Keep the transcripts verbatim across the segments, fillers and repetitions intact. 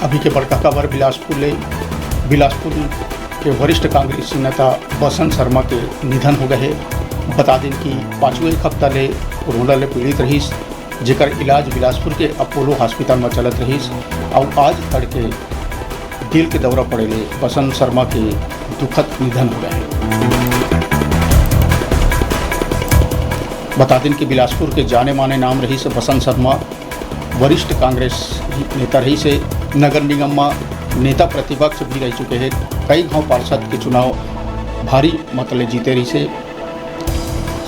अभी के बड़का खबर बिलासपुर ले। बिलासपुर के वरिष्ठ कांग्रेसी नेता बसंत शर्मा के निधन हो गए हे। बता देन कि पाछू एक हफ्ता ले कोरोना ले पीड़ित रहिस, जेकर इलाज बिलासपुर के अपोलो हॉस्पिटल म चलत रहिस। अउ आज तड़के दिल के दौरा पड़े ले बसंत शर्मा के दुखद निधन हो गए हे। बता देन कि बिलासपुर के जाने माने नाम रहिस बसंत शर्मा, वरिष्ठ कांग्रेस नेता रहिस हे। नगर निगम म नेता प्रतिपक्ष भी रह चुके हे। कई घाव पार्षद के चुनाव भारी मत ले जीते रहिस हे।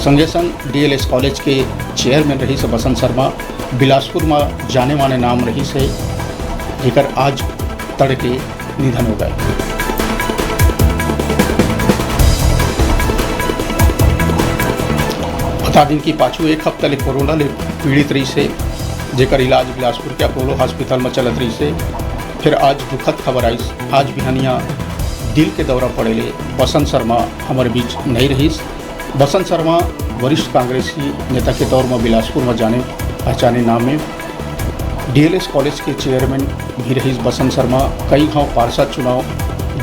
संगे संग डीएलएस कॉलेज के चेयरमैन रहिस बसंत शर्मा, बिलासपुर म जाने माने नाम रहिस हे, जेकर आज तड़के निधन हो गए। बता दिन कि पाछू एक हफ्ता ले कोरोना ले पीड़ित रहिस हे, जेकर इलाज बिलासपुर के अपोलो हॉस्पिटल म चलत रहिस हे। फिर आज दुखद खबर आइस, आज बिहनिया दिल के दौरा पड़े ले बसंत शर्मा हमर बीच नहीं रहिस। बसंत शर्मा वरिष्ठ कांग्रेसी नेता के तौर म बिलासपुर म जाने पहचाने नाम हे। डीएलएस कॉलेज के चेयरमैन भी रहिस बसंत शर्मा, कई घाव पार्षद चुनाव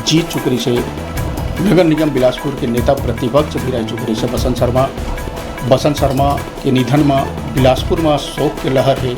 जीत चुके रहिस हे। नगर निगम बिलासपुर के नेता प्रतिपक्ष भी रह चुके रहिस हे बसंत शर्मा। बसंत शर्मा के निधन म बिलासपुर म शोक के लहर हे।